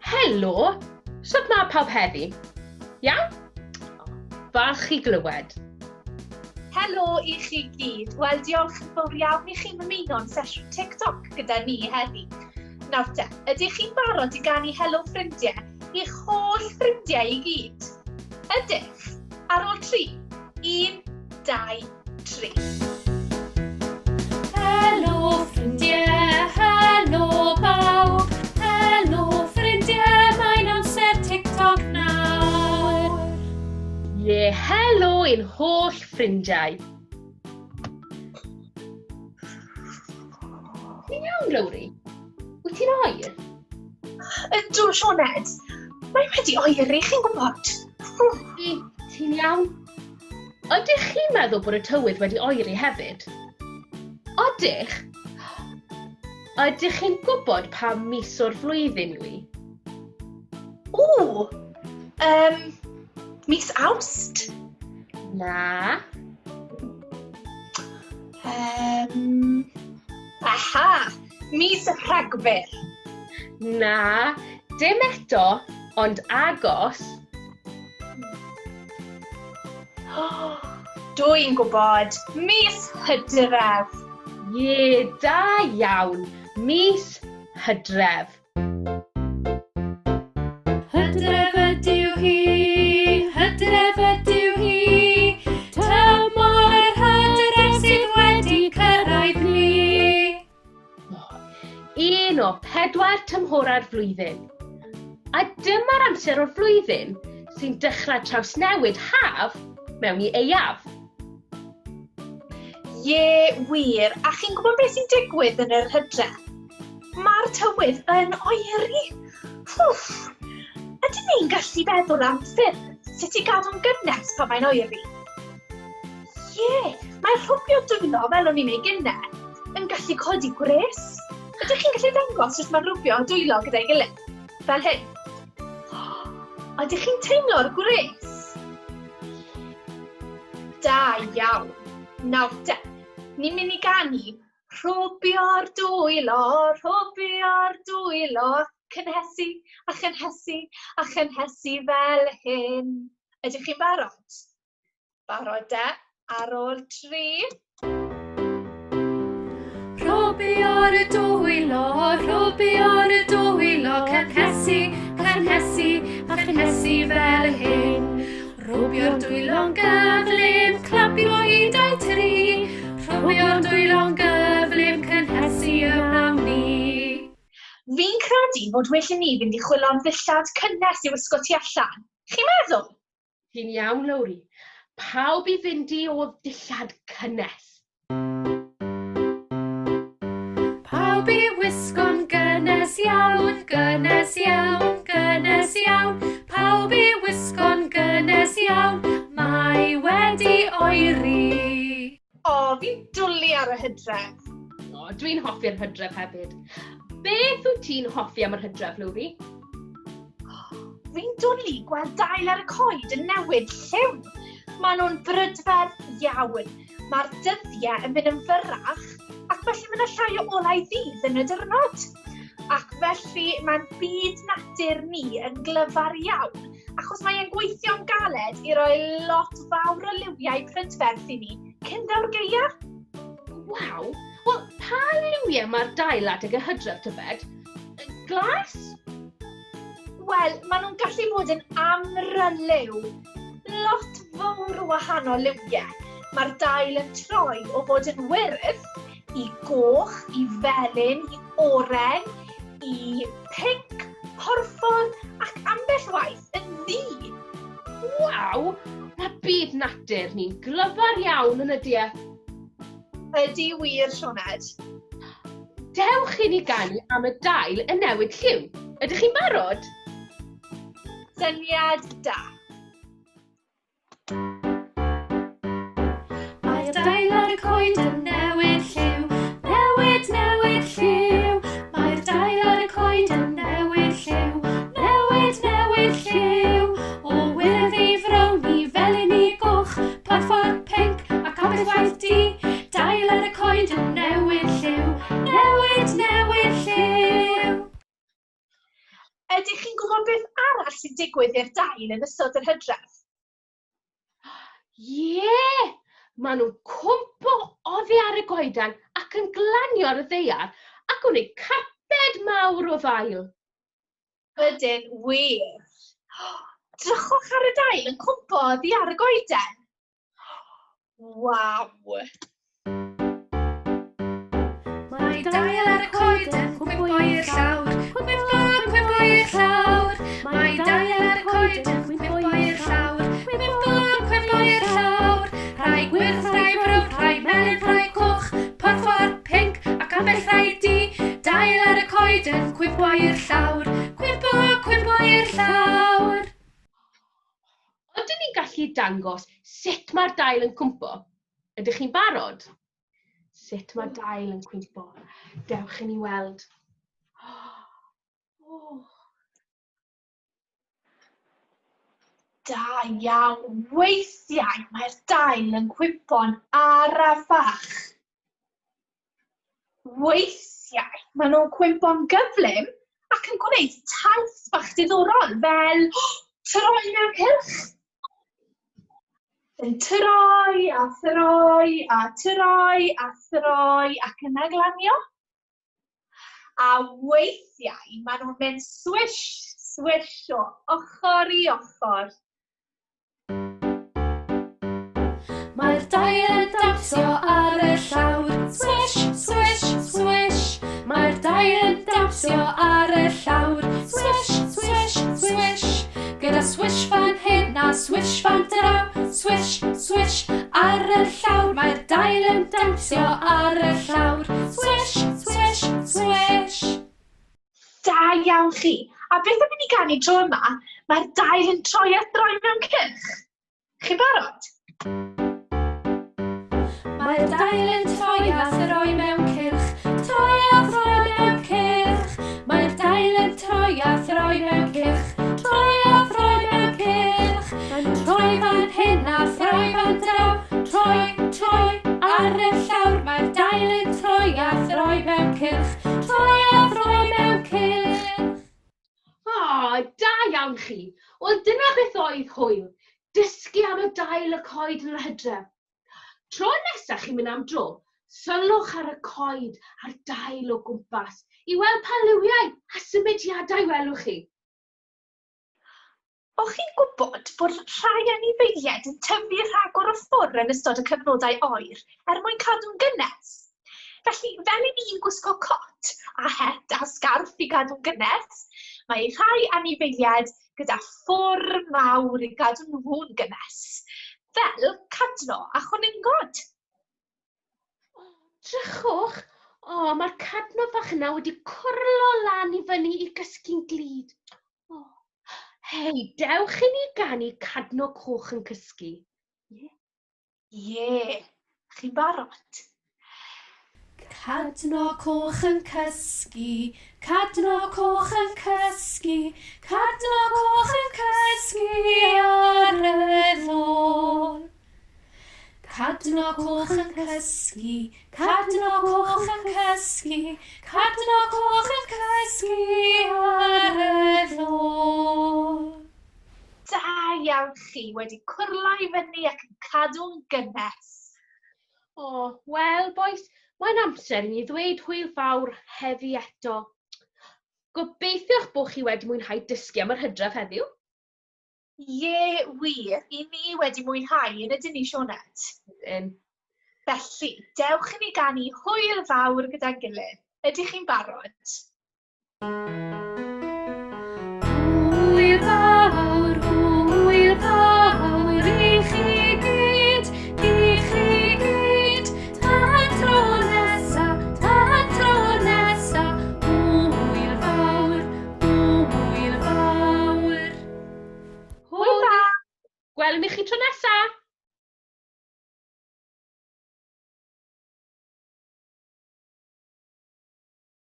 Helo! Sut mae pawb heddi? Iawn? Falch i glywed. Helo i chi gyd. Wel, diolch yn fawr iawn i chi'n ymuno yn sesiwn TikTok gyda ni heddi. Nawr te, ydych chi'n barod i ganu helo ffrindiau i'ch holl ffrindiau i gyd? Ydych? Ar ôl tri. Un, dau, 3. Helo ffrindiau, helo bawb. Helo ffrindiau, mae'n amser TikTok nawr. Ie, helo i'n holl ffrindiau. Ti'n iawn, Lowri? Wyt ti'n oer? Ydw, Sioned. Mae wedi oeri, chi'n gwybod. Ti'n iawn? Ydych chi'n meddwl bod y tywydd wedi oeri hefyd? Ydych? Ydych chi'n gwybod pa mis o'r flwyddyn yw hi? O! Um, mis Awst? Na. Um, aha! Mis Rhagfyr. Na, dim eto, ond agos. Dwi'n gwybod, mis Hydref. Ie, da iawn, mis Hydref. Hydref ydyw hi, hydref ydyw hi, tymor yr hydref sydd wedi cyrraedd ni. Un o pedwar tymhorau'r flwyddyn. A dyma'r amser o'r flwyddyn sy'n dechrau trawsnewid haf mewn i aeaf. Ie, wir. A chi'n gwybod beth sy'n digwydd yn yr hydref? Mae'r tywydd yn oeri. Wff. Ydyn ni'n gallu meddwl am ffyrdd sut i gadw'n gynnes pan mae'n oeri? Ie, mae rhwbio dwylo fel o'n i'n ei gynne yn gallu codi gwres. Ydych chi'n gallu dangos sut mae rwbio dwylo gyda'i gilydd? Fel hyn. Ydych chi'n teimlo'r gwres? Da iawn. Nawr te, ni'n mynd i ganu rhwbio'r dwylo, rhwbio'r dwylo, cynhesu a chynhesu a chynhesu fel hyn. Ydych chi'n barod? Barod de? Ar ôl tri. Rhwbio'r dwylo, rhwbio'r dwylo, cynhesu, cynhesu, a chynhesu fel hyn. Rhwbio'r dwylo'n gyflym, clapio i dau tri. Rhwbio'r dwylo'n gyflym, cynhesu yma ni. Fi'n credu fod well i ni fynd i chwilio am ddillad cynnes i'w wisgo tu allan. Chi'n meddwl? Ti'n iawn, Lowri. Pawb i fynd i o ddillad cynnes. Pawb i wisgo'n gynnes iawn, gynnes iawn, gynnes iawn. Pawb i wisgo'n gynnes iawn, mae wedi oeri. O, fi'n dwlu ar y hydref. O, dwi'n hoffi'r hydref hefyd. Beth wyt ti'n hoffi am yr hydref, Lowri? Fi'n dwlu gweld dail ar y coed yn newid lliw. Maen nhw'n brydferth iawn. Mae'r dyddiau yn mynd yn fyrrach ac felly mae yna llai o olau ddydd yn y diwrnod. Ac felly mae'n byd natur ni yn glyfar iawn achos mae e'n gweithio'n galed i roi lot fawr o liwiau prydferth i ni cyn daw'r gaeaf. Waw! Wel, pa liwiau mae'r dail adeg y hydref, tybed? Glas? Wel, maen nhw'n gallu bod yn amryliw. Lot fawr o wahanol liwiau. Mae'r dail yn troi o fod yn wyrdd i goch, i felyn, i oren, i pinc, porffor ac ambell waith yn ddu. Waw! Mae byd natur ni'n glyfar iawn yn ydy e? Ydy wir, Sioned. Dewch i ni ganu am y dail yn newid lliw. Ydych chi'n barod? Syniad da. Mae'r dail ar y coed yn newid lliw, newid, newid lliw. Mae'r dail ar y coed yn newid lliw, newid, newid lliw. O wyrdd i frown i felyn i goch, porffor, pinc ac ambell waith du. Dail ar y coed yn newid lliw, newid, newid lliw. Ydych chi'n gwybod beth arall sy'n digwydd i'r dail yn ystod yr hydref? Ie! Yeah! Maen nhw'n cwmpo oddi ar y goedan ac yn glanio ar y ddaear ac yn gwneud carped mawr o ddail. Ydyn, wir. Drychwch ar y dail yn cwmpo oddi ar y goeden. Waw! Mae dail ar y coed yn cwympo i'r llawr, cwympo, cwympo i'r llawr. Mae dail ar y coed yn cwympo i'r llawr, cwympo, cwympo i'r llawr. Rhai gwyrdd, rhai brown, rhai melyn, rhai coch, porffor, pinc ac ambell rhai du. Dail ar y coed yn cwympo i'r llawr, cwympo, cwympo i'r llawr. Ydyn ni'n gallu dangos sut mae'r dail yn cwmpo? Ydych chi'n barod? Sut mae dail yn cwympo? Dewch i ni weld. Oh. Da iawn. Weithiau mae'r dail yn cwympo'n araf fach. Weithiau maen nhw'n cwympo'n gyflym ac yn gwneud taith bach diddorol fel troi mewn cylch. Yn troi a throi a troi a throi ac yna glanio. A weithiau maen nhw'n mynd swish, swish o ochr i ochr. Mae'r dail yn dawnsio ar y llawr, swish, swish, swish. Mae'r dail yn dawnsio ar y llawr, swish, swish, swish. Gyda swish fan hyn a swish fan draw, swish, swish ar y llawr. Mae'r dail yn dawnsio ar y llawr, swish, swish, swish. Da iawn chi. A beth am i ni ganu tro yma? Mae'r dail yn troi a throi mewn cylch. Chi'n barod? Mae'r dail yn troi a throi mewn cylch, troi a throi mewn cylch. Mae'r dail yn troi a throi mewn cylch, troi a throi mewn cylch. Mae'n troi fan hyn a throi fan draw, troi, troi ar y llawr. Mae'r dail yn troi a throi mewn cylch, troi a throi mewn cylch. O, da iawn chi. Wel, dyna beth oedd hwyl. Dysgu am y dail y coed yn yr hydref. Tro nesaf chi'n mynd am dro, sylwch ar y coed a'r dail o gwmpas i weld pa liwiau a symudiadau welwch chi. O'ch chi'n gwybod bod rhai anifeiliaid yn tyfu rhagor o ffwr yn ystod y cyfnodau oer er mwyn cadw'n gynnes? Felly, fel i ni'n gwisgo cot a het a sgarff i gadw'n gynnes, mae rhai anifeiliaid gyda ffwr mawr i gadw nhw'n gynnes, fel cadno a chwningod. Drychwch! O, mae'r cadno fach yna wedi cwrlo lan i fyny i gysgu'n glyd. O, hei, dewch i ni ganu cadno coch yn cysgu. Ie, yeah. Chi'n barod? Cadno coch yn cysgu, cadno coch yn cysgu, cadno coch yn cysgu ar y lôn. Cadno coch yn cysgu, cadno coch yn cysgu, cadno coch yn cysgu ar y lôn. Da iawn chi, wedi cwrlo i fyny ac yn cadw'n gynnes. O, wel, bois, mae'n amser i ni ddweud hwyl fawr heddi eto. Gobeithio'ch bod chi wedi mwynhau dysgu am yr hydref heddiw. Ie, wir, i ni wedi mwynhau yn ydyn ni, Sioned? Ydyn. Felly, dewch i ni ganu hwyl fawr gyda'n gilydd. Ydych chi'n barod? Hwyl fawr, hwyl fawr i chi gyd, i chi gyd. Tan tro nesa, tan tro nesa. Hwyl fawr, hwyl fawr. Hwyl fawr! Gwelwn ni chi tro nesa!